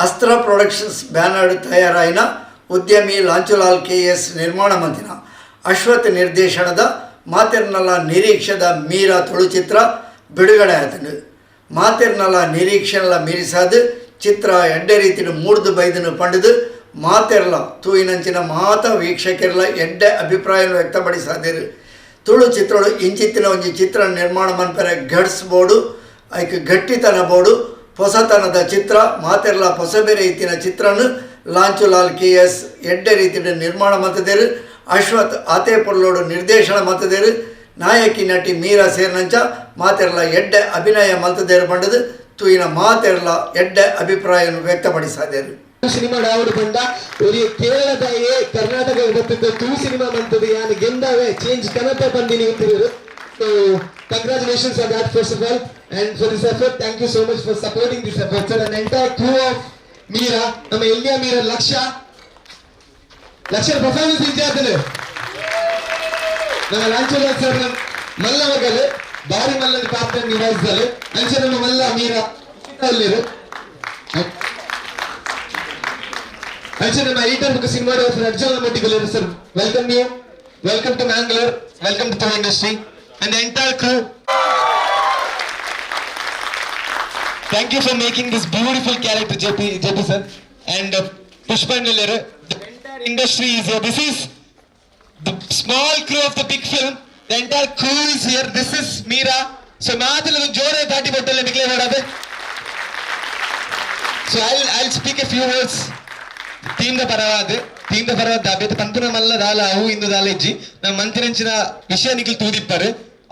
ಅಸ್ತ್ರ productions banner ತಯಾರಾಯಿನ, ಉದ್ಯಮಿ ಲಾಂಚುಲಾಲ್ K S ನಿರ್ಮಾಣ ಮಂತಿನ, ಅಶ್ವಥ್ ನಿರ್ದೇಶನದ, ಮಾತೆರ್ನಲ ನಿರೀಕ್ಷೆದ ಮೀರಾ ತುಳು ಚಿತ್ರ ಬಿಡುಗಡೆ ಆತನು. ಮಾತೆರ್ನಲ ನಿರೀಕ್ಷೆಲ ಮೀರಿಸಾದು ಚಿತ್ರ ಎಡ್ಡೆ ರೀತಿಯ ಮೂಡ್ದು ಬೈದನು ಪಂಡದು ಮಾತೆರ್ಲ ತೂಯಿನಂಚಿನ ಮಾತ ವೀಕ್ಷಕರ್ಲ ಎಡ್ಡೆ ಅಭಿಪ್ರಾಯ ವ್ಯಕ್ತಪಡಿಸಾದಿರು. ತುಳು ಚಿತ್ರಳು ಇಂಚಿತ್ತಿನ ಒಂಜಿ ಚಿತ್ರ ನಿರ್ಮಾಣ ಮನ್ಪೆರೆ ಗಟ್ಸ್ ಬೋಡು, ಐಕ್ ಗಟ್ಟಿತನ ಬೋಡು. ಹೊಸತನದ ಚಿತ್ರ, ಮಾತೆರ್ಲ ಹೊಸಬೇರೆ ಇತ್ತಿನ ಚಿತ್ರನು ಲಾಂಚುಲಾಲ್ ಕೆ ಎಸ್ ಎಡ್ಡೆ ರೀತಿಯ ನಿರ್ಮಾಣ ಮಲ್ತದೇರು. ಅಶ್ವಥ್ ಆತೇ ಪೊರ್ಲೋಡು ನಿರ್ದೇಶನ ಮಲ್ತದೇರು. ನಾಯಕಿ ನಟಿ ಮೀರಾ ಸೇರಿನಂಚ ಮಾತೆರ್ಲ ಎಡ್ಡೆ ಅಭಿನಯ ಮಲ್ತದೇರು ಪಂಡದು ತೂಯಿನ ಮಾತೆರ್ಲ ಎಡ್ಡೆ ಅಭಿಪ್ರಾಯವನ್ನು ವ್ಯಕ್ತಪಡಿಸಾದೇರು. ಸಿನಿಮಾ ಡಾವಡು ಬಂದ ಒರಿ ಕೇರಳದಾಯೆ ಕರ್ನಾಟಕ ಬತ್ತಿದ್ದ ತುಳು ಸಿನಿಮಾ ಮಂತದ ಯಾನ್ ಗೆಂದಾವೆ, ಚೇಂಜ್ ಕನಪ ಬಂದಿನಿ ಅಂತಿರು. So congratulations on that, first of all, and for this effort. Thank you so much for supporting this effort, sir, and entire crew of Meera. ನಮ್ಮ ಎಲ್ಲಿಯ ಮೀರಾ, ಲಕ್ಷ ಲಕ್ಷ ಪರ್ಫಾರ್ಮೆನ್ಸ್ ಇಂಚಾತನು. ನಮ್ಮ ಲಾಂಚುಲಾಲ್ ಸರ್ ಮಲ್ಲ ಮಗಲು, ಬಾರಿ ಮಲ್ಲದ ಪಾತ್ರ ನಿಭಾಯಿಸಲು. ಅಂಚೆ ನಮ್ಮ ಮಲ್ಲ ಮೀರಾ ಅಲ್ಲಿರು. ಅಂಚೆ ನಮ್ಮ editor book cinematographer Arjun Mottigal sir, welcome you, welcome to Mangalore, welcome to Tulu industry and entire crew. Thank you for making this beautiful character, JP, JP sir and Pushpanjalir. The entire industry is here. This is the small crew of the big film. The entire crew is here. This is Meera. So ಮಾತೆಲ್ಲ ಒಂದು ಜೋರೇ ದಾಟಿ ಬಟ್ಟಲೆ ನಿಕ್ಲೆ ಮಾಡೋದು. So I'll speak a few words. ಟೀಮ್ದ ಪರವಾದ, ಟೀಮ್ದ ಪರವಾದ ಬೇತೆ ಪಂಪುನ ಮಲ್ಲ ದಾಲ ಅವು ಇಂದು ದಾಲ ಇಜ್ಜಿ. ನಮ್ಮ ಮಂತಿನಂಚಿನ ವಿಷಯ ನಿಖಿಲ್ ತೂದಿಪ್ಪರು.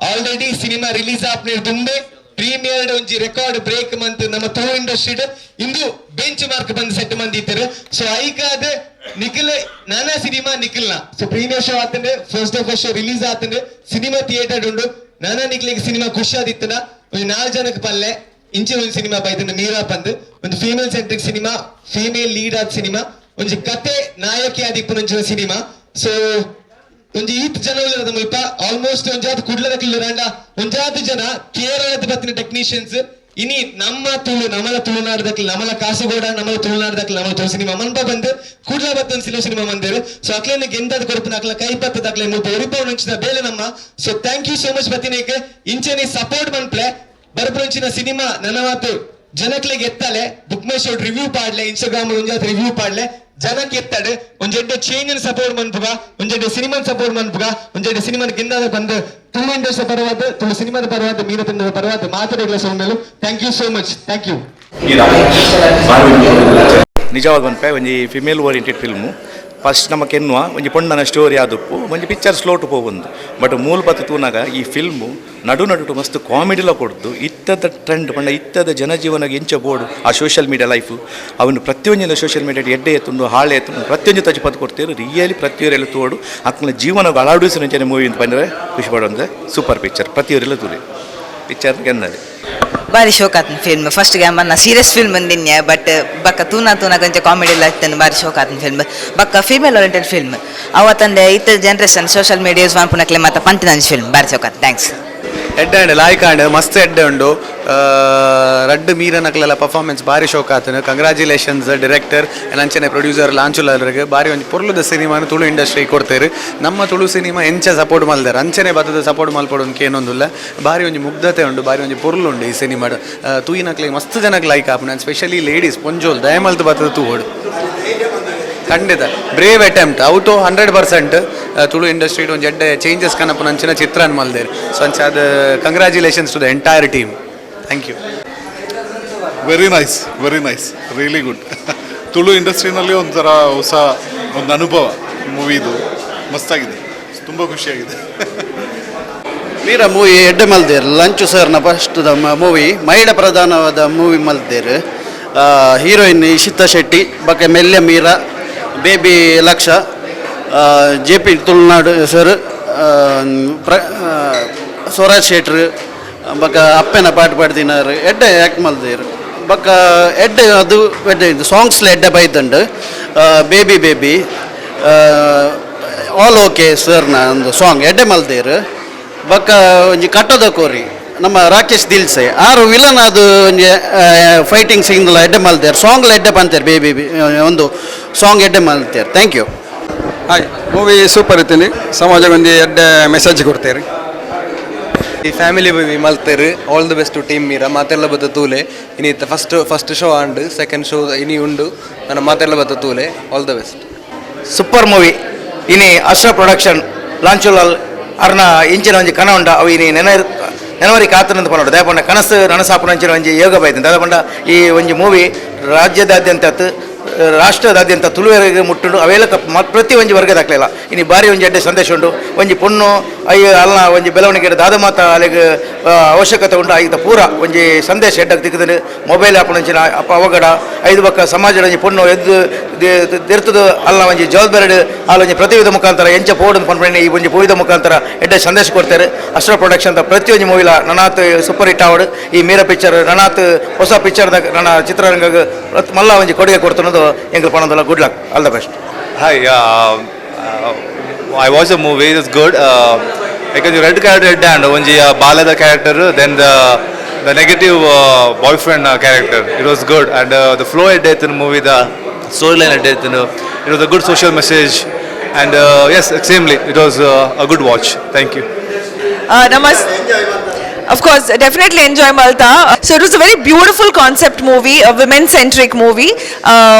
ಆಲ್ರೆಡಿ ಸಿನಿಮಾ ರಿಲೀಸ್ ಆಪ್ನೆ ತುಂಬೆ ಪ್ರೀಮಿಯರ್ ಒಂಜಿ ರೆಕಾರ್ಡ್ ಬ್ರೇಕ್ ಮಂತ್ ನಮ್ಮ ತುಳು ಇಂಡಸ್ಟ್ರಿ ಇಂದು ಬೆಂಚ್ ಮಾರ್ಕ್ ಬಂದು ಸೆಟ್ ಮಂದಿತ್ತರು. ಸೊ ಐಕಾದ ನಿಖಿಲ್ ನಾನಾ ಸಿನಿಮಾ ನಿಖಿಲ್ನ. ಸೊ ಪ್ರೀಮಿಯರ್ ಶೋ ಆತಂದ್ರೆ, first day first show release ಆತಂದ್ರೆ, cinema theatre ಉಂಡು. ನಾನಾ ನಿಖಿಲಿಗೆ ಸಿನಿಮಾ ಖುಷಿ ಆದಿತ್ತನ ಒಂಜಿ ನಾಲ್ ಜನಕ್ಕೆ ಪಲ್ಲೆ. ಇಂಚಿನ ಒಂದು ಸಿನಿಮಾ ಬೈತಂದ್ರೆ ಮೀರಾ ಪಂದ್ ಒಂದು female centric cinema, female lead ಆದ ಸಿನಿಮಾ, ಒಂಜಿ ಕತೆ ನಾಯಕಿ ಆದಿಪ್ಪುನಂಚಿನ ಸಿನಿಮಾ. ಸೊ ಒಂಜಿ ಈತ್ ಜನ ಉಲ್ಲೆರ್ ಮುಲ್ಪ. ಆಲ್ಮೋಸ್ಟ್ ಒಂಜಾತ್ ಕುಡ್ಲದ ಕಿಲ್ಲುರಂಡ ಒಂಜಾತ್ ಜನ ಕೇರಳದ ಬತ್ತಿನ ಟೆಕ್ನಿಷಿಯನ್ಸ್. ಇನಿ ನಮ್ಮ ತುಳು, ನಮಲ ತುಳುನಾಡದಕ್ಲು, ನಮಲ ಕಾಸರಗೋಡ, ನಮಲ ತುಳುನಾಡದಕ್ಲು, ನಮಲ ತುಳು ಸಿನಿಮಾ ಮನ್ಪ ಬಂದು ಕುಡ್ಲ ಬತ್ತೊಂದು ಸಿನಿಮಾ ಸಿನಿಮಾ ಮಂದಿರು. ಸೊ ಅಕ್ಲೆನ ಗೆಂದದ ಕೊರಪುನ, ಅಕ್ಲ ಕೈ ಪತ್ತದ ಅಕ್ಲೆ ಮುಲ್ಪ ಒರಿಪವನಂಚಿನ ಬೇಲೆ ನಮ್ಮ. So thank you so much ಬತ್ತಿನೇಕ್. ಇಂಚನೆ ಸಪೋರ್ಟ್ ಮನ್ಪ್ಲೆ. ಬರ್ಪುನಂಚಿನ ಸಿನಿಮಾ ನನ್ನ ಮಾತು ಜನಕ್ಲೆಗ್ ಎತ್ತಲೆ. ಬುಕ್ ಮೈ ಶೋ ರಿವ್ಯೂ ಪಾಡ್ಲೆ, ಇನ್ಸ್ಟಾಗ್ರಾಮ್ ಒಂಜಾತ್ ರಿವ್ಯೂ ಪಾಡ್ಲೆ, ಜನಕ್ಕೆ ಎತ್ತಡು. ಒಂಜೆಡ್ಡೆ ಚೇಂಜ್ ಸಪೋರ್ಟ್ ಮನ್ಪುಗ, ಒಂಜೆಡ್ಡೆ ಸಿನಿಮಾ ಸಪೋರ್ಟ್ ಮನ್ಪುಗ, ಒಂಜೆಡ್ಡೆ ಸಿನಿಮಾ ಗೆಂದಾದ ಬಂದು ತುಳು ಇಂಡಸ್ಟ್ರಿ ಪರವಾದ, ತುಳು ಸಿನಿಮಾದ ಪರವಾದ, ಮೀನ ತಂಡದ ಪರವಾದ ಮಾತಾಡಗ್ಲ ಸೌಂಡಲು. Thank you so much, thank you. ನಿಜವಾದ ಪನ್ಪೆ, ಒಂಜಿ ಫಿಮೇಲ್ ಓರಿಯೆಂಟೆಡ್ ಫಿಲ್ಮು. ಫಸ್ಟ್ ನಮ್ಮ ಕೆನ್ನುವ ಒಂಜಿ ಪೊಣ್ಣನ ಸ್ಟೋರಿ ಆದುಪ್ಪು, ಒಂಜಿ ಪಿಕ್ಚರ್ ಸ್ಲೋಟು ಪೋವೊಂದು. ಬಟ್ ಮೂಲ ಪತ್ತು ತೂನಾಗ ಈ ಫಿಲ್ಮು ನಡು ನಡುಟು ಮಸ್ತ್ ಕಾಮಿಡಿಲ ಕೊಡ್ದು, ಇತ್ತದ ಟ್ರೆಂಡ್ ಪಂಡ ಇತ್ತದ ಜನಜೀವನಗೆ ಎಂಚ ಬೋಡು, ಆ ಸೋಷಿಯಲ್ ಮೀಡಿಯಾ ಲೈಫು, ಅವನು ಪ್ರತಿಯೊಂಜಿನ ಸೋಷಿಯಲ್ ಮೀಡಿಯಾ ಎಡ್ಡೆ ಎತ್ತುಂಡು, ಹಾಳೆ ಎತ್ತುಂಡು, ಪ್ರತಿಯೊಂಜಿ ತಜ್ ಕೊಡ್ತೀರು. ರಿಯಲಿ ಪ್ರತಿಯೊರೆಲ್ಲ ತೋಡು ಅಕ್ನ ಜೀವನ ಅಳವಡಿಸಿನ ಮೂವಿ ಅಂತ ಬಂದರೆ ಖುಷಿ ಪಡೋಂದ್ರೆ. ಸೂಪರ್ ಪಿಕ್ಚರ್, ಪ್ರತಿಯೊರೆಲ್ಲ ತೂರಿ, ಪಿಕ್ಚರ್ ಗೆನ್ನದೆ. ಬಾರಿ ಶೋಕ್ ಆತನ ಫಿಲ್ಮ್. ಫಸ್ಟ್ ಗೆ ಸೀರಿಯಸ್ ಫಿಲ್ಮ್ ಬಂದಿನ್ಯ, ಬಟ್ ಬಕ್ಕ ತೂನಾ ತೂನಾ ಕೊಂಚ ಕಾಮಿಡಿ ಎಲ್ಲ ಇತ್ತನು. ಬಾರಿ ಶೋಕ್ ಆತನ ಫಿಲ್ಮ್. ಬಕ್ಕ ಫೀಮೇಲ್ ಓರಿಯೆಂಟೆಡ್ ಫಿಲ್ಮ್. ಅವತ್ತಂದೆ ಇತ್ತ ಜನರೇಷನ್ ಸೋಷಿಯಲ್ ಮೀಡಿಯಾ ಯೂಸ್ ಮನ್ಪುನಕ್ಲೆ ಮಾತ ಪಂತಿನ ಫಿಲ್ಮ್. ಬಾರಿ ಶೋಕ್ ಆತ, thanks. ಎಡ್ಡೆ ಅಂಡ್ ಲಾಯ್ಕ್ ಅಂಡ್ ಮಸ್ತ್ ಎಡ್ಡೆ ಉಂಡು. ರಡ್ಡ್ ಮೀರನಕ್ಲೆಲ್ಲ ಪರ್ಫಾರ್ಮೆನ್ಸ್ ಬಾರಿ ಶೋಕ್ ಆತನು. ಕಂಗ್ರ್ಯಾಚುಲೇಷನ್ಸ್ ಡೈರೆಕ್ಟರ್ ಅಂಚನೆ ಪ್ರೊಡ್ಯೂಸರ್ ಲಾಂಚುಲಾಲ್ರಿಗೆ. ಬಾರಿ ಒಂಜಿ ಪೊರ್ಲುದ ಸಿನಿಮಾನು ತುಳು ಇಂಡಸ್ಟ್ರಿ ಕೊಡ್ತೇರು. ನಮ್ಮ ತುಳು ಸಿನಿಮಾ ಎಂಚ ಸಪೋರ್ಟ್ ಮಲ್ದಾರೆ, ಅಂಚನೆ ಬತ್ತದ ಸಪೋರ್ಟ್ ಮಲ್ಪೊಡು ಕೇನೊಂದುಲ್ಲ. ಬಾರಿ ಒಂಜಿ ಮುಗ್ಧತೆ ಉಂಡು, ಬಾರಿ ಒಂಜಿ ಪೊರ್ಲು ಉಂಡು ಈ ಸಿನಿಮಾಡ್. ತೂಯಿನಕ್ಲೆಗ್ ಮಸ್ತ್ ಜನಕ್ಕೆ ಲೈಕ್ ಆಪುಂಡು. ಸ್ಪೆಷಲಿ ಲೇಡೀಸ್, ಪೊಂಜೋಲ್ ದಯಮಲ್ತ್ ಬತ್ತದ ತೂವೋಡು. ಖಂಡಿತ brave attempt out. 100% Tulu industry ಒಂಜಿ ಎಡ್ಡೆ ಚೇಂಜಸ್ ಕನಪುನಂಚಿನ ಚಿತ್ರನ್ ಮಲ್ದೇರ್. ಸೊ ಅಂಚ ಅದು congratulations to the entire team, thank you. Very nice, very nice, really good. Tulu ಇಂಡಸ್ಟ್ರಿನಲ್ಲಿ ಒಂಥರ ಹೊಸ ಒಂದು ಅನುಭವ ಮೂವಿದು. ಮಸ್ತಾಗಿದೆ, ತುಂಬ ಖುಷಿಯಾಗಿದೆ. ಮೀರಾ ಮೂವಿ ಎಡ್ಡೆ ಮಲ್ದೇರ್. ಲಂಚು ಸರ್ನ ಫಸ್ಟ್ the movie, ಮಹಿಳೆ ಪ್ರಧಾನವಾದ ಮೂವಿ ಮಲ್ದೇರ್. ಹೀರೋಯಿನ್ ಇಶಿತಾ ಶೆಟ್ಟಿ, ಬೊಕ್ಕ ಮೆಲ್ಯ ಮೀರಾ, ಬೇಬಿ ಲಕ್ಷ, ಜೆ ಪಿ ತುಳುನಾಡು ಸರ್, ಪ್ರ ಸ್ವರಾಜ್ ಶೆಟ್ರು, ಬೊಕ್ಕ ಅಪ್ಪೆನ ಪಾಟ್ ಪಾಡ್ದಿನಾರು. ಎಡ್ಡೆ ಆ್ಯಕ್ಟ್ ಮಲ್ದೇರ್. ಬೊಕ್ಕ ಎಡ್ಡೆ ಅದು ಎಡ್ಡೆ ಇದು. ಸಾಂಗ್ಸ್ಲ ಎಡ್ಡೆ ಬೈದಂಡು. ಬೇಬಿ ಬೇಬಿ ಆಲ್ ಓಕೆ ಸರ್ನ ಒಂದು ಸಾಂಗ್ ಎಡ್ಡೆ ಮಲ್ದೇರ್. ಬೊಕ್ಕ ಒಂಜಿ ಕಟ್ಟದ ಕೋರಿ. ನಮ್ಮ ರಾಕೇಶ್ ದಿಲ್ಸೆ ಆರು ವಿಲನ್ ಅದು ಒಂಜಿ ಫೈಟಿಂಗ್ ಸೀನ್ಲ ಎಡ್ಡೆ ಮಲ್ತೇರ್, ಸಾಂಗ್ಲ ಎಡ್ಡೆ ಪಂತೇರ್, ಬೇಬಿ ಒಂದು ಸಾಂಗ್ ಎಡ್ಡೆ ಮಲ್ತೇರ್. Thank you. Hi, movie super ಇತ್ತೀನಿ, ಸಮಾಜ ಒಂಜಿ ಎಡ್ಡೆ ಮೆಸೇಜ್ ಕೊಡ್ತೇರಿ. ಈ ಫ್ಯಾಮಿಲಿ ಮೂವಿ ಮಲ್ತೇರು. All the best team Meera. ಮಾತೆಲ್ಲ ಬತ್ತ ತೂಲೆ. ಇನಿ first first show and second show ಇನಿ ಉಂಡು. ನನ್ನ ಮಾತೆಲ್ಲ ಬತ್ತ ತೂಲೆ. All the best. Super movie. ಇನಿ ಅಶ್ರ ಪ್ರೊಡಕ್ಷನ್ ಲಾಂಚುಲಾಲ್ ಅರ್ನ ಇಂಚಿನ ಒಂಜಿ ಕನ ಉಂಡ, ಅವು ಇನಿ ನೆನ ನೆನವರಿ ಕಾತನಂತ ಪನ್ನೋಡು. ದಯಪಂಡ ಕನಸು ನನಸಾಪುನ ಅಂಚಿನ ಒಂಜಿ ಯೋಗ ಬೈತಂತ. ದಯಪಂಡ ಈ ಒಂಜಿ ಮೂವಿ ರಾಜ್ಯದಾದ್ಯಂತ ಅತ್, ರಾಷ್ಟ್ರದಾದ್ಯಂತ ತುಳುವರೆಗೆ ಮುಟ್ಟುಂಡು. ಅವೆಲ್ಲ ಪ್ರತಿ ಒಂಜಿ ವರ್ಗದಾಕ್ಲಿಲ್ಲ. ಇನಿ ಬಾರಿ ಒಂಜಿ ಎಡ್ಡೆ ಸಂದೇಶ ಉಂಡು. ಒಂಜಿ ಪೊಣ್ಣು ಅಯ್ಯ ಅಲ್ಲ ಒಂಜಿ ಬೆಳವಣಿಗೆ ದಾದ ಮಾತ ಅಲೆಗ್ ಅವಶ್ಯಕತೆ ಉಂಡು. ಐತ ಪೂರ ಒಂಜಿ ಸಂದೇಶ ಎಡ್ಡಕ್ಕೆ ತಿಕ್ಕುದು. ಮೊಬೈಲ್ ಆಪುನಂಚಿನ ಅಪ್ಪ ಅವಘಡ ಐದು ಬಕ್ಕ ಸಮಾಜದ ಒಂಜಿ ಪೊಣ್ಣು ಎದ್ದು ದೆರ್ತದು ಅಲ್ಲ ಒಂಜಿ ಜವಾಬ್ದಾರಿ ಅಲ್ಲ ಒಂಜಿ ಪ್ರತಿವಿಧ ಮುಖಾಂತರ ಎಂಚ ಪೋಡು ಪನ್ಪಣಿ ಈ ಒಂಜಿ ಪೂವಿದ ಮುಖಾಂತರ ಎಡ್ಡೆ ಸಂದೇಶ ಕೊಡ್ತಾರೆ. ಅಶ್ರ ಪ್ರೊಡಕ್ಷನ್ ಪ್ರತಿಯೊಂಜಿ ಮೂವಿಲ ನನಾತ್ ಸೂಪರ್ ಹಿಟ್ ಆವಡ್. ಈ ಮೀರಾ ಪಿಕ್ಚರ್ ನನಾತ್ ಹೊಸ ಪಿಕ್ಚರ್ದ ನನ್ನ ಚಿತ್ರರಂಗ ಮಲ್ಲ ಒಂಜಿ ಕೊಡುಗೆ ಕೊಡ್ತನ್ನೋದು ಎಂಗ್ಲ ಪಣದಲ್ಲ. Good luck, all the best. Hi, I watched the movie. It's good because you red character red and onji Bala the character, then the negative boyfriend character. It was good and the flow at death in the movie, the storyline at death, it was a good social message and yes, extremely it was a good watch. Thank you. Namas. Of course, definitely enjoy Malta. So it was a very beautiful concept movie, a women-centric movie.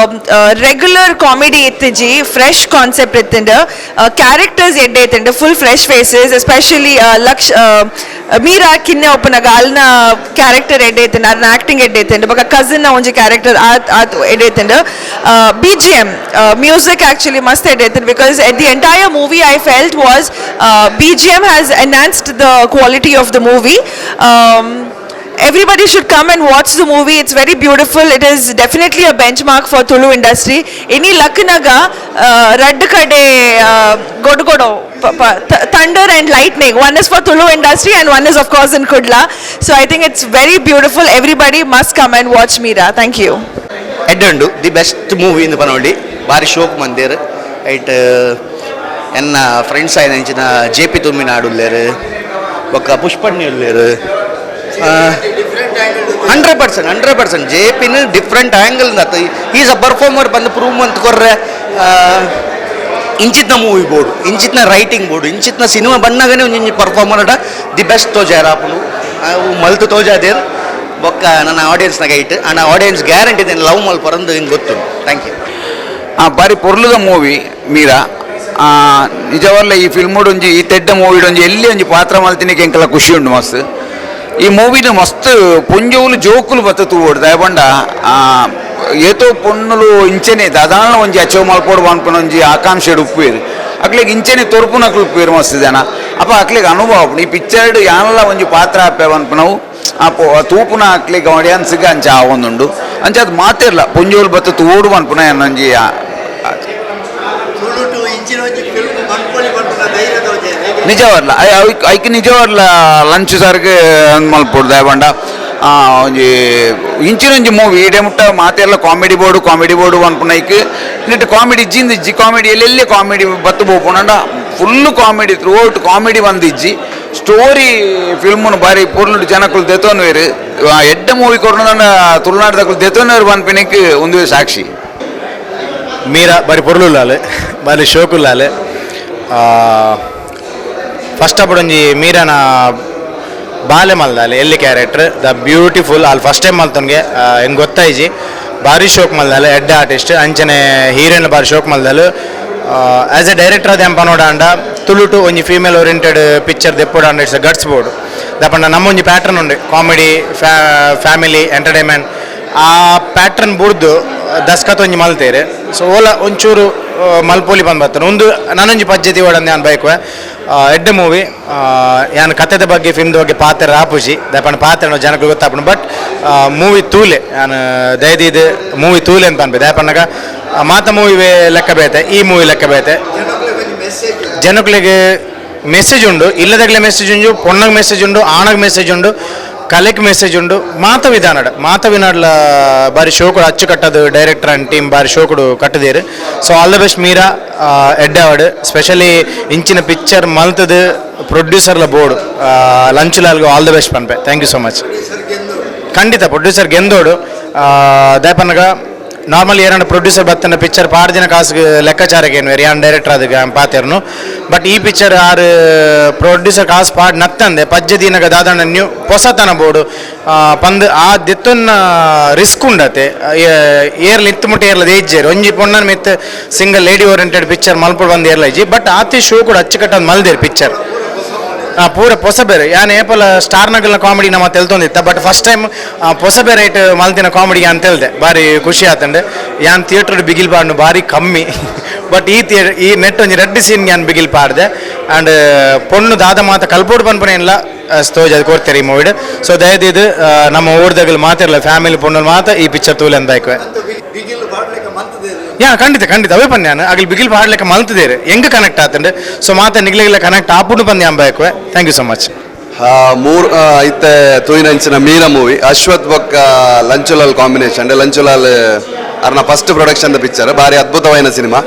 Regular comedy ittiji, fresh concept ittinde. Characters edde ittinde, full fresh faces, especially Laksh, Meera kinne opunaga alna character edde ittinde, arna acting edde ittinde, baka cousin na onji character aat aat edde ittinde. BGM, music actually must edde ittinde, because at the entire movie I felt was BGM has enhanced the quality of the movie. Everybody should come and watch the movie. It's very beautiful. It is definitely a benchmark for Tulu industry. Any Laknaga, Radd Kade, Godu Godu, thunder and lightning. One is for Tulu industry and one is of course in Kudla. So I think it's very beautiful. Everybody must come and watch Meera. Thank you. ಎಡ್ಡೆ the best movie ಇಂದು ಪನೋಳಿ, ಬಾರಿ ಶೋಕ್ ಮಂದಿರ್. ಐಟ್ ಎನ್ನ friends ಆಯ್ನ ಇಂಚಿನ J P Tumminadu ಉಲ್ಲೇರು, ಬೊಕ್ಕ ಪುಷ್ಪಣ್ಣಿ ಉಲ್ಲೇರು. 100%, 100% J ಪಿನ different angle is a performer ಬಂದು ಪ್ರೂವ್ ಅಂತ ಕೊರ್ರೆ. ಇಂಚಿತ್ನ ಮೂವಿ ಬೋರ್ಡು, ಇಂಚಿತ್ನ ರೈಟಿಂಗ್ ಬೋರ್ಡು, ಇಂಚಿತ್ನ ಸಿನಿಮಾ ಬಣ್ಣಗನೇ ಒಂಜಿ performer the best ತೋಜಾರ ಆಪುಂಡು. ಅವು ಮಲ್ತು ತೋಜಾದೇರ್. ಬೊಕ್ಕ ನನ್ನ ಆಡಿಯನ್ಸ್ನಾಗ ಐಟ್ ಅಣ್ಣ audience guarantee love ಮಲ್ಪರಂದು ಹಿಂಗೆ ಗೊತ್ತು. Thank you. ಬಾರಿ ಪೊರ್ಲುದ ಮೂವಿ ಮೀರಾ. ನಿಜವಲ್ಲ ಈ ಫಿಲ್ಮ್ ಒಂಜಿ ಈ ತೆಡ್ಡ ಮೂವಿ ಒಂಜಿ ಎಲ್ಲಿ ಒಂಜಿ ಪಾತ್ರ ಮಲ್ತಿನಿಗೆ ಎಂಕಲ ಖುಷಿ ಉಂಡು ಮಸ್ತ್. ಈ ಮೂವಿನ ಮಸ್ತ್ ಪೊಂಜೋವುಲು ಜೋಕುಲು ಬತ್ತ ತೂವೊಡು. ದಯಪಂಡ ಏತೋ ಪೊಣ್ಣುಲು ಇಂಚೆನೆ ದಾದಾನ ಒಂಜಿ ಅಚೀವ್ ಮಲ್ಪೊಡು ಪನ್ಪುನ ಒಂಜಿ ಆಕಾಂಕ್ಷೆ ಉಪ್ಪುವೆರ್. ಅಕ್ಲೆಗ್ ಇಂಚೆನೆ ತೊರ್ಪುನಕ್ಲು ಉಪ್ಪುವೆರ್ ಮಸ್ತ್ ಜನ. ಅಪ್ಪ ಅಕ್ಲೆಗ್ ಅನುಭವ ಆಪುಂಡು. ಈ ಪಿಕ್ಚರ್ಡ್ ಯಾನಲ ಒಂಜಿ ಪಾತ್ರ ಆಪೆ ಪನ್ಪುನವು ಆ ತೂಪುನ ಅಕ್ಲೆಗ್ ಆಡಿಯನ್ಸ್ಗೆ ಅಂಚ ಆವೊಂದುಂಡು. ಅಂಚ ಅದು ಮಾತಿರ್ಲ ಪೊಂಜೋವುಲು ಬತ್ತ ತೂವೊಡು ಪನ್ಪುನ ಒಂಜಿ ತುಳುಟು ಇಂಚಿನ ಒಂಜಿ ಫಿಲ್ಮ್ ಮನ್ಪೊಲಿ ಪನ್ಪುನ ಧೈರ್ಯ ತೋಜೆ. ನಿಜವಲ್ಲ, ಐಕ್ ನಿಜವಲ್ಲ ಲಂಚ್ ಸರ್ಗ್ ಮಲ್ಪೊಡು. ದಯಪಂಡ ಒಂಜಿ ಇಂಚಿನ ಒಂಜಿ ಮೂವಿ ಈಡೆ ಮುಟ್ಟ ಮಾತೆಲ್ಲ comedy board, comedy board ಪನ್ಪುನ ಐಕ್ ನೆಟ್ ಕಾಮಿಡಿ ಇಜ್ಜಿಂದ ಇಜ್ಜಿ. ಕಾಮಿಡಿ ಎಲ್ಲೆಲ್ಲಿ ಕಾಮಿಡಿ ಬತ್ತು ಪೋಪುಂಡ, full comedy through out comedy ಬಂದಿಜ್ಜಿ. Story ಫಿಲ್ಮ್ನು ಬಾರಿ ಪೊರ್ಲುಡು ಜನಕುಲು ದೆತೊನ್ವೇರು. ಎಡ್ಡೆ ಮೂವಿ ಕೊರ್ನ ತುಳುನಾಡ್ದಕುಲು ದೆತೊನ್ವೇರು ಪನ್ಪಿನಕ್ ಒಂದು ಸಾಕ್ಷಿ. ಮೀರಾ ಬಾರಿ ಪೊರ್ಲುಲ್ಲಾಲೆ, ಬಾರಿ ಶೋಕುಲ್ಲಾಲೆ. ಫಸ್ಟ್ ಅಪ್ಪಡೊಂಜಿ ಮೀರಾನ ಬಾಲೆ ಮಲ್ದಾಲೆ ಎಲ್ಲಿ character the beautiful ಅಲ್ಲಿ ಫಸ್ಟ್ ಟೈಮ್ ಮಲ್ತನ್ಗೆ ಹೆಂಗೆ ಗೊತ್ತಾಯ್ಜಿ. ಬಾರಿ ಶೋಕ್ ಮಲ್ದಾಲೆ, ಎಡ್ಡೆ ಆರ್ಟಿಸ್ಟ್. ಅಂಚನೆ ಹೀರೋಯಿನ್ ಬಾರಿ ಶೋಕ್ ಮಲ್ದಾಲು. As A director ಅದ ಎಂಪ ನೋಡಾಂಡ ತುಳುಟು ಒಂಜಿ female oriented picture ದೆಪ್ಪೋಡು and it's guts board. ದಪಂಡ ನಮ್ಮೊಂಜಿ pattern ಉಂಡು, comedy, family entertainment. ಆ ಪ್ಯಾಟ್ರನ್ ಬುಡ್ದು ದಸ್ಕತ್ ಒಂಜಿ ಮಲ್ತೇರೆ. ಸೊ ಓಲ ಒಂಚೂರು ಮಲ್ಪೋಲಿ ಬಂದ್ ಬರ್ತಾನೆ ಒಂದು ನಾನೊಂಜಿ ಪದ್ಧತಿ ಓಡಂದು ನಾನು ಬೈಕುವೆ. ಎಡ್ಡೆ ಮೂವಿ. ಯಾನ್ ಕಥೆದ ಬಗ್ಗೆ ಫಿಲ್ಮ್ದ ಬಗ್ಗೆ ಪಾತ್ರ ಆಪುಜಿ, ದಪಂಡ ಪಾತ್ರ ಜನಕ್ಕೆ ಗೊತ್ತಾಪುಂಡು. ಬಟ್ ಮೂವಿ ತೂಲೆ, ಯಾನ್ ದಯದೀದ್ ಮೂವಿ ತೂಲೆ ಅಂತ ಅನ್ಪೆ. ದಯಪಣ್ಣಗ ಮಾತ ಮೂವಿ ಲೆಕ್ಕ ಬೇತೆ, ಈ ಮೂವಿ ಲೆಕ್ಕ ಬೇತೆ. ಜನಕ್ಲೆಗ್ ಮೆಸೇಜ್ ಉಂಡು, ಇಲ್ಲದಾಗಲೇ ಮೆಸೇಜ್ ಉಂಡು, ಪೊಣ್ಣಗ್ ಮೆಸೇಜ್ ಉಂಡು, ಆಣಗ್ ಮೆಸೇಜ್ ಉಂಡು. ಕಲೆಕ್ ಮೆಸೇಜ್ ಉಂಡು ಮಾತ ವಿಧಾನಡ್ ಮಾತ ವಿನಾಡ್ಲ ಬಾರಿ ಶೋಕುಡು ಅಚ್ಚುಕಟ್ಟದು director and team ಬಾರಿ ಶೋಕುಡು ಕಟ್ಟದೇರು. So all the best Meera ಎಡ್ಡಾವಡ್ specially ಇಂಚಿನ ಪಿಕ್ಚರ್ ಮಲ್ತದು ಪ್ರೊಡ್ಯೂಸರ್ಲ ಬೋರ್ಡ್ ಲಂಚುಲಾಲ್ಗೆ all the best ಪನ್ಪೆ. Thank you so much. ಖಂಡಿತ ಪ್ರೊಡ್ಯೂಸರ್ ಗೆಂದೋಡು ದಾಯಪನ್ನಗ ನಾರ್ಮಲ್ ಏರಂಡ ಪ್ರೊಡ್ಯೂಸರ್ ಬತ್ತನ ಪಿಕ್ಚರ್ ಪಾಡ್ದಿನ ಕಾಸು ಲೆಕ್ಕಾಚಾರಕ್ಕೆ ಏನು ಯಾನ್ ಡೈರೆಕ್ಟರ್ ಅದಕ್ಕೆ ಪಾತೆರ್ನು. ಬಟ್ ಈ ಪಿಕ್ಚರ್ ಆರು ಪ್ರೊಡ್ಯೂಸರ್ ಕಾಸು ಪಾಡ್ ನತ್ತಂದೆ ಪಜ್ಜೆ ದಿನಗ ದಾದಣ್ಣ ನ್ಯೂ ಪೊಸತನ ಬೋರ್ಡು ಪಂದ್ ಆ ದೆತ್ತೊನ್ನ ರಿಸ್ಕ್ ಉಂಡತೆ ಏರ್ಲ ಇತ್ತು ಮುಟ್ಟ ಏರ್ಲ ಏಜ್ಜೇರು ಒಂಜಿ ಪೊಣ್ಣನ ಮಿತ್ single lady oriented picture ಮಲ್ಪುಡು ಬಂದು ಏರ್ಲ ಇಜ್ಜಿ. ಬಟ್ ಆತಿ ಶೋ ಕೂಡ ಅಚ್ಚುಕಟ್ಟಂದು ಮಲ್ದೇರು ಪಿಕ್ಚರ್ ಪೂರ ಪೊಸ ಬೇರೆ ಯಾನ್ ಏಪಲ ಸ್ಟಾರ್ ನಗಲ್ನ ಕಾಮಿಡಿ ನಮ್ಮ ತೆಲ್ತೊಂದಿತ್ತ. But first time ಪೊಸ ಬೇರೆ ಐಟ್ ಮಲ್ತಿನ ಕಾಮಿಡಿ ಅಂತ ಹೇಳ್ದೆ ಬಾರಿ ಖುಷಿ ಆತಂಡೆ. ಯಾನ್ ಥಿಯೇಟರ್ ಬಿಗಿಲ್ ಪಾಡ್ನು ಬಾರಿ ಕಮ್ಮಿ. ಬಟ್ ಈ ಥಿಯೇಟರ್ ಈ ನೆಟ್ ಒಂಜಿ ರೆಡ್ ಸೀನ್ ಯಾನ್ ಬಿಗಿಲ್ ಪಾಡ್ದೆ. ಆ್ಯಂಡ್ ಪೊಣ್ಣು ದಾದ ಮಾತ ಕಲ್ಪೋಡು ಪನ್ಪುನ ಇಲ್ಲ ಸ್ತೋಜ್ ಅದು ಕೊಡ್ತಾರೆ ಈ ಮೂವಿಡ್. ಸೊ ದಯದಿದ್ದು ನಮ್ಮ ಊರ್ದಗಲ್ ಮಾತಿರಲ್ಲ ಫ್ಯಾಮಿಲಿ ಪೊಣ್ಣು ಮಾತ ಈ ಪಿಕ್ಚರ್ ತೂಲೆ ಅಂತ ಆಯ್ಕೆ. ಯಾ ಖಂಡಿತ ಖಂಡಿತ ಅವೇ ಪನ್ಯಾನ ಅಗಲ್ ಬಿಗಿಲ್ ಪಾಡ್ಲಿಕ್ಕೆ ಮಲ್ತದೇರು ಹೆಂಗೆ ಕನೆಕ್ಟ್ ಆತಂಡು. ಸೊ ಮಾತ ನಿಗ್ಲಿಗೆಲ್ಲ connect ಆಪುಡು ಪನ್ಯ ಅಂಬಾಯ್ಕುವೆ. Thank you so much. ಮೂರ್ ಇತ್ತೆ ತೂಯಿನಂಚಿನ ಮೀರಾ ಮೂವಿ ಅಶ್ವಥ್ ಬೊಕ್ಕ ಲಂಚುಲಾಲ್ ಕಾಂಬಿನೇಷನ್. ಲಂಚುಲಾಲ್ ಅರ್ನ first production the picture ಬಾರಿ ಅದ್ಭುತವಾದ ಸಿನಿಮಾ.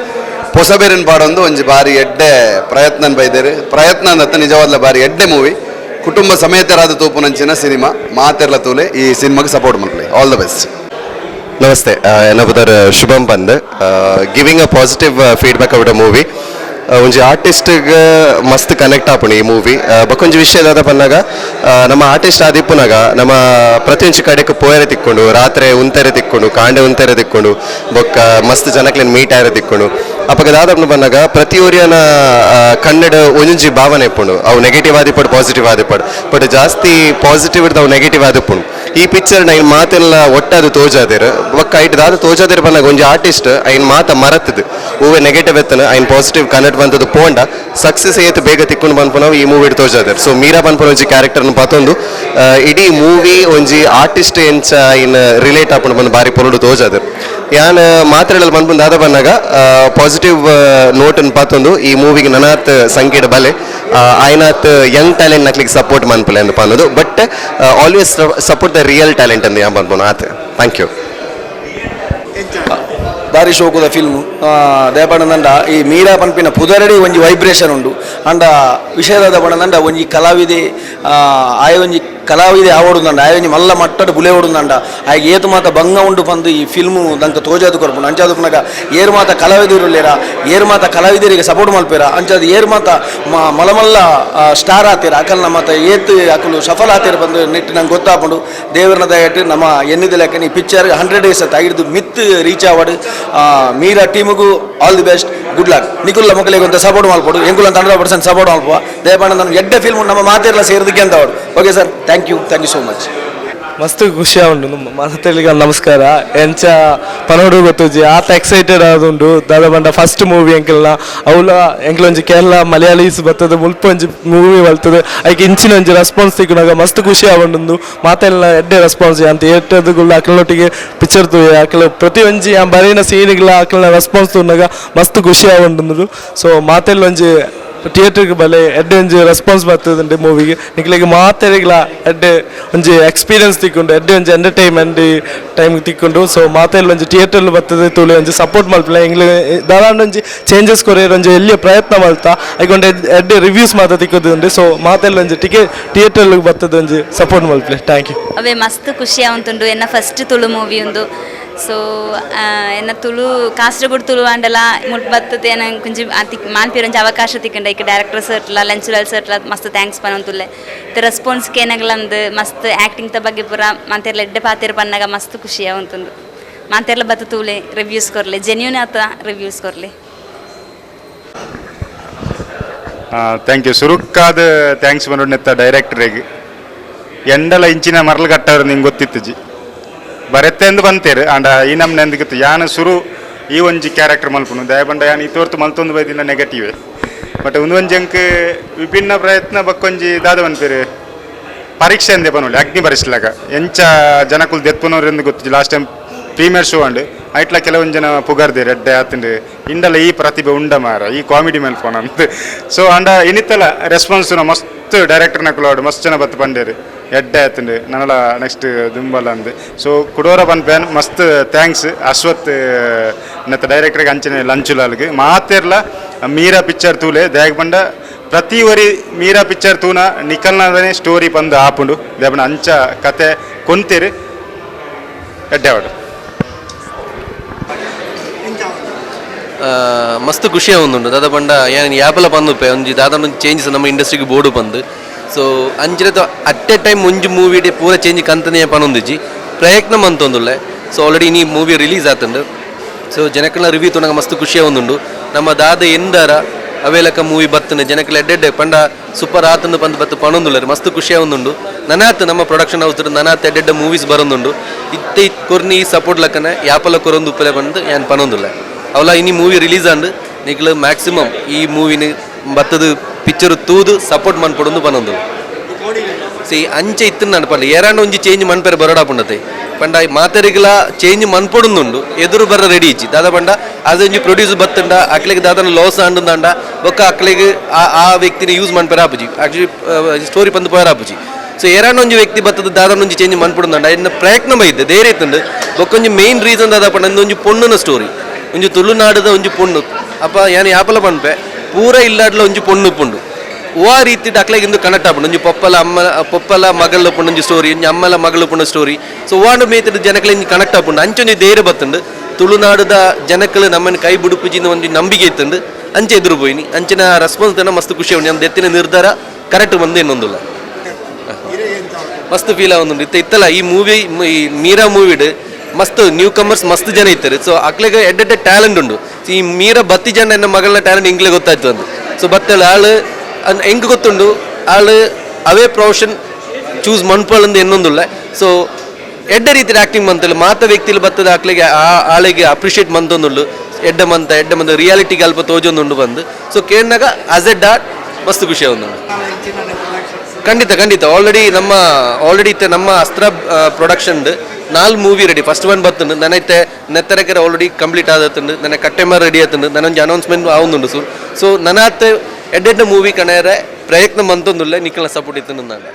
ಪೊಸಬೇರಿನ ಪಾಡೊಂದು ಒಂಜಿ ಬಾರಿ ಎಡ್ಡೆ ಪ್ರಯತ್ನ ಬೈದೇರು ಪ್ರಯತ್ನ ಅಂದತ್ತ ನಿಜವಾದ್ಲ ಬಾರಿ ಎಡ್ಡೆ ಮೂವಿ. ಕುಟುಂಬ ಸಮೇತರಾದ ತೂಪುನಂಚಿನ ಸಿನಿಮಾ ಮಾತೆರ್ಲ ತೂಲೆ ಈ ಸಿನಿಮಾಗೆ ಸಪೋರ್ಟ್ ಮಾಡ್ಲಿ. All the best. ನಮಸ್ತೆ, ಎನ್ನ Shubham Pand giving a positive feedback about a movie. ಒಂಜಿ ಆರ್ಟಿಸ್ಟ್ಗೆ ಮಸ್ತ್ ಕನೆಕ್ಟ್ ಆಪುಂಡು ಈ ಮೂವಿ. ಬೊಕೊಂಜಿ ವಿಷಯ ದಾದ ಪನ್ನಾಗ ನಮ್ಮ ಆರ್ಟಿಸ್ಟ್ ಆದಿಪ್ಪುನಾಗ ನಮ್ಮ ಪ್ರತಿಯೊಂಜಿ ಕಡೆಕ್ ಪೋಯರೆ ತಿಕ್ಕೊಂಡು ರಾತ್ರೆ ಉಂತೆರೆ ತಿಕ್ಕೊಂಡು ಕಾಂಡೆ ಉಂತೆರೆ ತಿಕ್ಕೊಂಡು ಬೊಕ್ಕ ಮಸ್ತ್ ಜನಕ್ಲೆನ್ ಮೀಟ್ ಆಯರೆ ತಿಕ್ಕೊಂಡು ಅಪಗ ದಾದಪ್ಪನ ಪನ್ನಾಗ ಪ್ರತಿಯೊರಿಯನ ಕನ್ನಡ ಒಂಜೊಂಜಿ ಭಾವನೆ ಇಪ್ಪುಂಡು. ಅವು ನೆಗೆಟಿವ್ ಆದಿಪ್ಪಡು ಪಾಸಿಟಿವ್ ಆದಿಪ್ಪಡು ಬಟ್ ಜಾಸ್ತಿ ಪಾಸಿಟಿವ್ ಇಡ್ದು ಅವು ನೆಗೆಟಿವ್ ಆದಿಪ್ಪುಂಡು. ಈ ಪಿಕ್ಚರ್ ಐನ್ ಮಾತೆಲ್ಲ ಒಟ್ಟಾದ ತೋಜಾದೇರು ಬೊಕ್ಕ ಐಟ್ ದಾದ ತೋಜಾದೇರು ಪನ್ನಾಗ ಒಂಜಿ ಆರ್ಟಿಸ್ಟ್ ಐನ್ ಮಾತ ಮರತ್ತದು ಹೂವೆ ನೆಗೆಟಿವ್ ಎತ್ತನ ಐನ್ ಪಾಸಿಟಿವ್ ಕನ್ನಡ ಬಂದದ್ದು ಪೋಂಡ ಸಕ್ಸಸ್ ಏತ್ ಬೇಗ ತಿಕ್ಕೊಂಡು ಪನ್ಪುನವು ಈ ಮೂವಿ ತೋಜಾದೇರು. ಸೊ ಮೀರಾ ಪನ್ಪುನ ಒಂಜಿ ಕ್ಯಾರೆಕ್ಟರ್ನ ಪತೊಂದು ಇಡೀ ಮೂವಿ ಒಂಜಿ ಆರ್ಟಿಸ್ಟ್ ಎಂಚ ಐನ್ ರಿಲೇಟ್ ಆಪುಂಡು ಬಂದು ಬಾರಿ ಪೊರುಡು ತೋಜಾದೇರು. ಯಾನ್ ಮಾತ್ರೆಗಳಲ್ಲಿ ಪನ್ಪುನ ದಾದ ಪನ್ನಾಗ ಪಾಸಿಟಿವ್ ನೋಟನ್ನು ಪತೊಂದು ಈ ಮೂವಿಗೆ ನನಾತ್ ಸಂಖ್ಯೆಡ್ ಬಲೆ ಆಯ್ನಾತ್ ಯಂಗ್ ಟ್ಯಾಲೆಂಟ್ ನಕ್ಲಿಗೆ ಸಪೋರ್ಟ್ ಮನ್ಪುಲೆ ಅಂದ್ ಪನ್ನೋದು. But always support the real talent ಅಂದ್ ಯಾನ್ ಪನ್ಪುನು ಆತ್. Thank you. ಬಾರಿ ಶೋಕುದ ಫಿಲ್ಮ್ ದಯಪಣದಂಡ ಈ ಮೀರಾ ಪನ್ಪಿನ ಪುದರಡಿ ಒಂಜಿ ವೈಬ್ರೇಷನ್ ಉಂಡು. ಅಂಡ ವಿಷಯದ ಪಣದಂಡ ಒಂಜಿ ಕಲಾವಿದೆ ಆಯ ಒಂಜಿ ಕಲಾವಿದೆ ಆವಡುಂದಂಡ ಆಯ ಒಂಜಿ ಮಲ್ಲ ಮಟ್ಟಡ್ ಬುಲೆ ಓಡುಂದಂಡ ಆಯ ಏತು ಮಾತ ಬಂಗ ಉಂಡು ಪಂದು ಈ ಫಿಲ್ಮು ದಂಕ ತೋಜಾದು ಕೊರ್ಪುಂಡು. ಅಂಚಾದು ಪುನಗ ಏರು ಮಾತ ಕಲಾವಿದರು ಏರು ಮಾತ ಕಲಾವಿದರಿಗೆ ಸಪೋರ್ಟ್ ಮಲ್ಪೇರ ಅಂಚಾದು ಏರು ಮಾತ ಮಲಮಲ್ಲ ಸ್ಟಾರ್ ಆತೀರ ಅಕಲ್ನ ಮಾತ ಏತು ಅಕಲು ಸಫಲ ಆತೀರ ಬಂದು ನೆಟ್ಟು ನಂಗೆ ಗೊತ್ತಾಪುಂಡು. ದೇವರನ ದಯಟ್ಟು ನಮ್ಮ ಎನ್ನಿದ ಲೆಕ್ಕ ಈ ಪಿಕ್ಚರ್ 100 ಡೇಸ್ ಆತ ಐದು ಮಿತ್ ರೀಚ್ ಆವಡು. ಮೀರಾ ಟೀಮಿಗೂ all the best, good luck. ನಿಕುಲ್ಲ ಮಕ್ಕಳಿಗೆ ಒಂದು ಸಪೋರ್ಟ್ ಮಾಡ್ಕೊಡು ಎಂಕುಲ್ ಅಂತ 100% ಸಪೋರ್ಟ್ ಮಾಡ್ಪುವ. ದಯಪಾಣ ನಾನು ಎಡ್ಡೆ ಫಿಲ್ಮ್ ನಮ್ಮ ಮಾತಿರಲ್ಲ ಸೇರಿದಕ್ಕೆ ಅಂತ ಅವರು. Okay sir, thank you, thank you so much. ಮಸ್ತ್ ಖುಷಿ ಉಂಟು ಮಾತೇಳಿಗ ನಮಸ್ಕಾರ. ಎಂಚ ಪನೋಡು ಗೊತ್ತುಜಿ ಆತ ಎಕ್ಸೈಟೆಡ್ ಆದುಂಡು ದಾದ ಬಂಡ ಫಸ್ಟ್ ಮೂವಿ ಎಂಕಲ್ನ ಅವಲ ಎಂಕಲ್ ಒಂಜಿ ಕೇರಳ ಮಲಯಾಳೀಸ್ ಬರ್ತದೆ ಮುಲ್ಪ ಒಂಜಿ ಮೂವಿ ಬರ್ತದೆ ಐಕ್ ಇಂಚಿನ ಒಂಜಿ ರೆಸ್ಪಾನ್ಸ್ ತಿಕ್ಕುನಾಗ ಮಸ್ತ್ ಖುಷಿ ಆವೊಂಡು. ಮಾತೆಲ್ಲ ಎಡ್ಡೆ ರೆಸ್ಪಾನ್ಸ್ ಅಂತ ಏಟದುಗುಳ್ಳ ಅಕಲ್ನೊಟ್ಟಿಗೆ ಪಿಕ್ಚರ್ ತೂಯೆ ಅಕಲ ಪ್ರತಿ ಒಂಜಿ ಆ ಬರೀನ ಸೀನಿಗ್ಲ ಅಕಲ್ನ ರೆಸ್ಪಾನ್ಸ್ ತೂನಾಗ ಮಸ್ತ್ ಖುಷಿ ಆವೊಂಡು. ಸೊ ಮಾತೆಲ್ಲ ಒಂಜಿ ಥಿಯೇಟರ್ಗೆ ಬಲೆ ಎಡ್ಡೆ ಒಂಜಿ ರೆಸ್ಪಾನ್ಸ್ ಬರ್ತದಂಡೆ ಮೂವಿಗೆ ನಿಕ್ಲೆಗ್ ಮಾತೆರಿಗ್ಲ ಎಡ್ಡೆ ಒಂಜಿ ಎಕ್ಸ್ಪೀರಿಯನ್ಸ್ ತಿಕ್ಕೊಂಡು ಎಡ್ಡೆ ಒಂಜಿ ಎಂಟರ್ಟೈನ್ಮೆಂಟ್ ಟೈಮ್ ತಿಕ್ಕೊಂಡು. ಸೊ ಮಾತೆಲ್ಲ ಒಂಜಿ ಥಿಯೇಟರ್ ಬರ್ತದೆ ತೂಲೆ ಒಂಜಿ ಸಪೋರ್ಟ್ ಮಲ್ಪಲೆ ಎಂಗ್ಲೆ ದಾದಾಂಡ ಒಂಜಿ ಚೇಂಜಸ್ ಕೊರಿಯರ್ ಒಂಜಿ ಎಲ್ಲಿಯ ಪ್ರಯತ್ನ ಮಲ್ತ ಐಕೊಂಡೆ ಎಡ್ಡೆ ರಿವ್ಯೂಸ್ ಮಾತ ತಿಕ್ಕೋದು. ಸೊ ಮಾತೆಲ್ಲ ಒಂಜಿ ಟಿಕೆಟ್ ಥಿಯೇಟರ್ ಬರ್ತದೆ ಒಂಜಿ ಸಪೋರ್ಟ್ ಮಲ್ಪಲೆ. Thank you. ಅವೇ ಮಸ್ತ್ ಖುಷಿ ಆವಂತುಂಡು ಎನ್ನ ಫಸ್ಟ್ ತುಳು ಮೂವಿ ಉಂದು. ಸೊ ಎನ್ನ ತುಳು ಕಾಸರಗೋಡು ತುಳು ಆಂಡಲ ಮುಲ್ಪ ಬರ್ತದೆ ಕೊಂಚ ಮಾಲ್ಪಿರ ಒಂಜಿ ಅವಕಾಶ ತಿಕ್ಕಂಡ ಐಕ್ ಡೈರೆಕ್ಟರ್ ಸರ್ಟ್ಲ ಲಂಚುಲಾಲ್ ಸರ್ಟ್ಲ ಮಸ್ತ್ thanks ಪನೊಂತುಲ್ಲೆ. ಇತ್ತೆ ರೆಸ್ಪಾನ್ಸ್ ಕೇನಗಲಂದು ಮಸ್ತ್ ಆ್ಯಕ್ಟಿಂಗ್ ತ ಬಗ್ಗೆ ಪೂರ ಮಾತೆರ್ಲ ಎಡ್ಡೆ ಪಾತೆರ್ ಪನ್ನಾಗ ಮಸ್ತ್ ಖುಷಿ ಆವಂತುಂಡು. ಮಾತೆರ್ಲ ಬತ್ತ ತೂಲೆ ರಿವ್ಯೂಸ್ ಕೊರ್ಲೆ ಜೆನ್ಯೂನ್ ಆತ ರಿವ್ಯೂಸ್ ಕೊರ್ಲೆ. Thank you ಸುರುಕ್ಕಾದ thanks ಬಂದು ಡೈರೆಕ್ಟರಿಗೆ ಎಂಡಲ ಇಂಚಿನ ಮರಳು ಕಟ್ಟವ್ರು ನಿಂಗೆ ಗೊತ್ತಿತ್ತು ಬರೆತ್ತೆ ಎಂದು ಬಂತೇರು ಅಂಡ ಈ ನಮ್ನೆ ಅಂದಿಗಿತ್ತು ಯಾನ ಸುರು ಈ ಒಂಜಿ ಕ್ಯಾರೆಕ್ಟರ್ ಮಲ್ಪುನು ದಯಬಂಡ ಯಾನ್ ಇತೋರ್ತು ಮಲ್ತೊಂದು ಬೈದಿನ ನೆಗೆಟಿವ್ ಬಟ್ ಒಂದು ಒಂಜಿ ಅಂಕ್ ವಿಭಿನ್ನ ಪ್ರಯತ್ನ ಬಕ್ಕೊಂಜಿ ದಾದ ಪನ್ಪೇರು ಪರೀಕ್ಷೆ ಅಂದೆ ಪನೊಲಿ ಅಗ್ನಿ ಪರೀಕ್ಷೆಲಾಗ ಎಂಚ ಜನಕುಲು ದೆತ್ಪುನವ್ರು ಗೊತ್ತಿಜ್ಜಿ. Last time premiere show and ಐಟ್ಲ ಕೆಲವೊಂದು ಜನ ಪುಗರ್ದೇರು ಎಡ್ಡೆ ಆತಂಡು ಇಂಡಲ ಈ ಪ್ರತಿಭೆ ಉಂಡ ಮಾರ ಈ ಕಾಮಿಡಿ ಮಲ್ಪೋಣ ಅಂತ. ಸೊ ಅಂಡ ಇನ್ನಿತ್ತಲ ರೆಸ್ಪಾನ್ಸ್ ಮಸ್ತ್ ಡೈರೆಕ್ಟರ್ನ ಕುಲಾಡು ಮಸ್ತ್ ಜನ ಬತ್ತು ಪಂಡೇರು ಎಡ್ಡೆ ಆತುಂಡು ನನಲ ನೆಕ್ಸ್ಟ್ ದುಂಬಲ ಅಂದ್ ಸೊ ಕುಡೋರ ಪನ್ಪೇನ್ ಮಸ್ತ್ thanks Ashwath ನೆತ್ತ ಡೈರೆಕ್ಟರ್ಗೆ ಅಂಚನೆ ಲಂಚುಲಾಲ್ಗೆ ಮಾತೆರ್ಲ ಮೀರಾ ಪಿಕ್ಚರ್ ತೂಲೆ ದಾಯೆ ಪಂಡ ಪ್ರತಿ ಒರಿ ಮೀರಾ ಪಿಕ್ಚರ್ ತೂನ ನಿಕಲ್ನದನೆ ಸ್ಟೋರಿ ಪಂದು ಆಪುಂಡು ದಾಯೆ ಪಂಡ ಅಂಚ ಕತೆ ಕೊಂತಿರು ಎಡ್ಡೆ ಆವಡ್. ಮಸ್ತ್ ಖುಷಿ ಆವೊಂದುಂಡು ದಾದ ಪಂಡ ಯಾನ್ ಯಾಪಲ ಪಂದುಪೆ ಒಂಜಿ ದಾದ ಒಂಜಿ ಚೇಂಜಸ್ ನಮ್ಮ ಇಂಡಸ್ಟ್ರಿಗೆ ಬೋಡು ಪಂದು ಸೊ ಅಂಚಿನ at A time ಒಂಜಿ ಮೂವಿ ಪೂರ ಚೇಂಜ್ ಕಂತನೇ ಪನೊಂದಿಜ್ಜಿ ಪ್ರಯತ್ನ ಮಂತೊಂದುಲ್ಲೆ. ಸೊ ಆಲ್ರೆಡಿ ಇನಿ ಮೂವಿ ರಿಲೀಸ್ ಆತುಂಡು. ಸೊ ಜನಕಲ್ನ ರಿವ್ಯೂ ತೂನಗ ಮಸ್ತ್ ಖುಷಿ ಆವೊಂದುಂಡು. ನಮ್ಮ ದಾದ ಎಂದಾರ ಅವೇಲಕ ಮೂವಿ ಬತ್ತುಂಡು ಜನಕಲ್ ಎಡ್ಡೆಡ್ಡೆ ಪಂಡ ಸೂಪರ್ ಆತುಂಡು ಪಂದ್ ಬತ್ತು ಪನೊಂದುಲ್ಲೆರ್ ಮಸ್ತ್ ಖುಷಿ ಆವೊಂದುಂಡು. ನನಾತ್ ನಮ್ಮ ಪ್ರೊಡಕ್ಷನ್ ಹೌಸ್ ನನಾತ್ ಎಡ್ಡೆಡ್ಡೆ ಮೂವೀಸ್ ಬರೊಂದುಂಡು. ಇತ್ತೆ ಕೊರ್ನಿ ಈ ಸಪೋರ್ಟ್ ಲಕ್ಕನೆ ಯಾಪಲ ಕೊರೊಂದು ಉಪ್ಪಲೆ ಪಂದ್ ಯಾನ್ ಪನೊಂದುಲ್ಲೆ. ಅವಲ ಇನಿ ಮೂವಿ ರಿಲೀಸ್ ಆಂಡ್ ನಿಕ್ಲು ಮ್ಯಾಕ್ಸಿಮಮ್ ಈ ಮೂವಿನ ಬತ್ತದು ಪಿಕ್ಚರ್ ತೂದು ಸಪೋರ್ಟ್ ಮನ್ಪೊಡೊಂದು ಪನೊಂದು. ಸಿ ಅಂಚೆ ಇತ್ತು ನಾನು ಪಂಡ ಏರಾಂಡ ಒಂಜಿ ಚೇಂಜ್ ಮನ್ಪೆರೆ ಬರೋಡಾಪುಂಡತೆ ಪಂಡ ಮಾತೆರಿಗ್ಲ ಚೇಂಜ್ ಮನ್ಪೊಡೊಂದುಂಡು ಎದುರು ಬರ ರೆಡಿ ಇಜ್ಜಿ ದಾದ ಪಂಡ ಅದೊಂಜಿ ಪ್ರೊಡ್ಯೂಸ್ ಬತ್ತುಂಡ ಅಕ್ಲೆಗ್ ದಾದನ ಲಾಸ್ ಆಂಡುಂದಾಂಡ ಬೊಕ್ಕ ಅಕ್ಲೆಗ್ ಆ ವ್ಯಕ್ತಿನ ಯೂಸ್ ಮನ್ಪೆರೆ ಆಪುಜಿ ಆಕ್ಚುಲಿ ಸ್ಟೋರಿ ಪಂದ್ ಪೋಯರ ಆಪುಜಿ. ಸೊ ಏರಾಂಡ ಒಂಜಿ ವ್ಯಕ್ತಿ ಬತ್ತದ ದಾದನ ಒಂಜಿ ಚೇಂಜ್ ಮನ್ಪೊಡೊಂದಾಂಡ ಎನ್ನ ಪ್ರಯತ್ನ ಬೈದೆ ಧೈರ್ಯ ಇತ್ತುಂಡು. ಬೊಕ್ಕೊಂಜಿ ಮೇನ್ ರೀಸನ್ ದಾದ ಪಂಡ ಒಂಜಿ ಪೊಣ್ಣುನ ಸ್ಟೋರಿ ಒಂಜಿ ತುಳುನಾಡದ ಒಂಜಿ ಪೊಣ್ಣು ಅಪ್ಪ ಯಾನ್ ಯಾಪಲ ಪನ್ಪೆ ಪೂರ ಇಲ್ಲಾಡ್ಲ ಒಂಜಿ ಪೊಣ್ಣು ಪುಂಡು ಆ ರೀತಿ ಅಕ್ಲೆಗ್ ಇಂದು ಕನೆಕ್ಟ್ ಆಪುಂಡು. ಒಂಜಿ ಪೊಪ್ಪಲ ಅಮ್ಮ ಪೊಪ್ಪಲ ಮಗಳ ಪುಂಡು ಒಂಜಿ ಸ್ಟೋರಿ ಒಂಜಿ ಅಮ್ಮಲ ಮಗಳ ಪುಂಡು ಸ್ಟೋರಿ. ಸೊ ವಾಂಡು ಮೇತಿದ ಜನಕ್ಲೆ ಇಂಜಿ ಕನೆಕ್ಟ್ ಆಪುಂಡು ಅಂಚೊಂಜಿ ಧೈರ್ಯ ಬತ್ತುಂಡು. ತುಳುನಾಡದ ಜನಕ್ಲು ನಮ್ಮನ್ನು ಕೈ ಬುಡುಪುಜಿನ ಒಂಜಿ ನಂಬಿಕೆ ಇತ್ತುಂಡು ಅಂಚೆ ಎದುರು ಪೋಯಿನಿ ಅಂಚಿನ ರೆಸ್ಪಾನ್ಸ್ ತನ ಮಸ್ತ್ ಖುಷಿ ಉಂಡು. ನಮ್ದು ಎತ್ತಿನ ನಿರ್ಧಾರ ಕರೆಕ್ಟ್ ಬಂದು ಇನ್ನೊಂದುಲ್ಲ ಮಸ್ತ್ ಫೀಲ್ ಆವೊಂದುಂಡು. ಇತ್ತ ಇತ್ತಲ್ಲ ಈ ಮೂವಿ ಈ ಮೀರಾ ಮೂವಿಡ್ ಮಸ್ತ್ ನ್ಯೂ ಕಮರ್ಸ್ ಮಸ್ತ್ ಜನ ಇತ್ತಾರೆ. ಸೊ ಅಕ್ಲೆಗ್ ಎಡ್ಡೆಡ್ಡೆ ಟ್ಯಾಲೆಂಟ್ ಉಂಡು. ಈ ಮೀರಾ ಬತ್ತಿ ಜನ ಎನ್ನ ಮಗಳನ್ನ ಟ್ಯಾಲೆಂಟ್ ಇಂಗ್ಲೆ ಗೊತ್ತಾಯ್ತು ಅಂದು. ಸೊ ಬತ್ತಳು ಆಳು ಹೆಂಗೆ ಗೊತ್ತುಂಡು ಆಳು ಅವೇ ಪ್ರೊಫೆಷನ್ ಚೂಸ್ ಮನ್ಪೊಳಂದು ಎನ್ನೊಂದುಲ್ಲ. ಸೊ ಎಡ್ಡೆ ರೀತಿಯ ಆ್ಯಕ್ಟಿಂಗ್ ಮಂತಲ್ಲ ಮಾತ ವ್ಯಕ್ತಿಲಿ ಬತ್ತದ ಅಕ್ಲೆಗೆ ಆ ಆಳಿಗೆ ಅಪ್ರಿಷಿಯೇಟ್ ಮಂತೊಂದುಂಡು. ಎಡ್ಡೆ ಮಂತ ಎಡ್ಡೆ ಮಂತ ರಿಯಾಲಿಟಿಗೆ ಅಲ್ಪ ತೋಜೊಂದುಂಡು ಬಂದು. ಸೊ ಕೇಳಿನಾಗ as A dot ಮಸ್ತ್ ಖುಷಿ ಆವೊಂದುಂಡು. ಖಂಡಿತ ಖಂಡಿತ ಆಲ್ರೆಡಿ ನಮ್ಮ ಆಲ್ರೆಡಿ ಇತ್ತೆ ನಮ್ಮ ಅಸ್ತ್ರ production 4 movie ready. First one ಬತ್ತುಂಡು ನನೈತೆ ನೆತ್ತರಕೆರೆ ಆಲ್ರೆಡಿ ಕಂಪ್ಲೀಟ್ ಆದತ್ತುಂಡು. ನನ್ನ ಕಟ್ಟೆಮಾರ್ ರೆಡಿ ಆತುಂಡು. ನನೊಂಜಿ ಅನೌನ್ಸ್ಮೆಂಟ್ ಆವೊಂದುಂಡು ಸೂನ್. ಸೊ ನನಾತ್ ಎಡ್ಡೆಡ್ಡೆ ಮೂವಿ ಕಣೆರೆ ಪ್ರಯತ್ನ ಮಂತೊಂದುಲ್ಲೆ ನಿಕ್ಕಲ್ನ ಸಪೋರ್ಟ್ ಇತ್ತುಂಡು ನಾನು.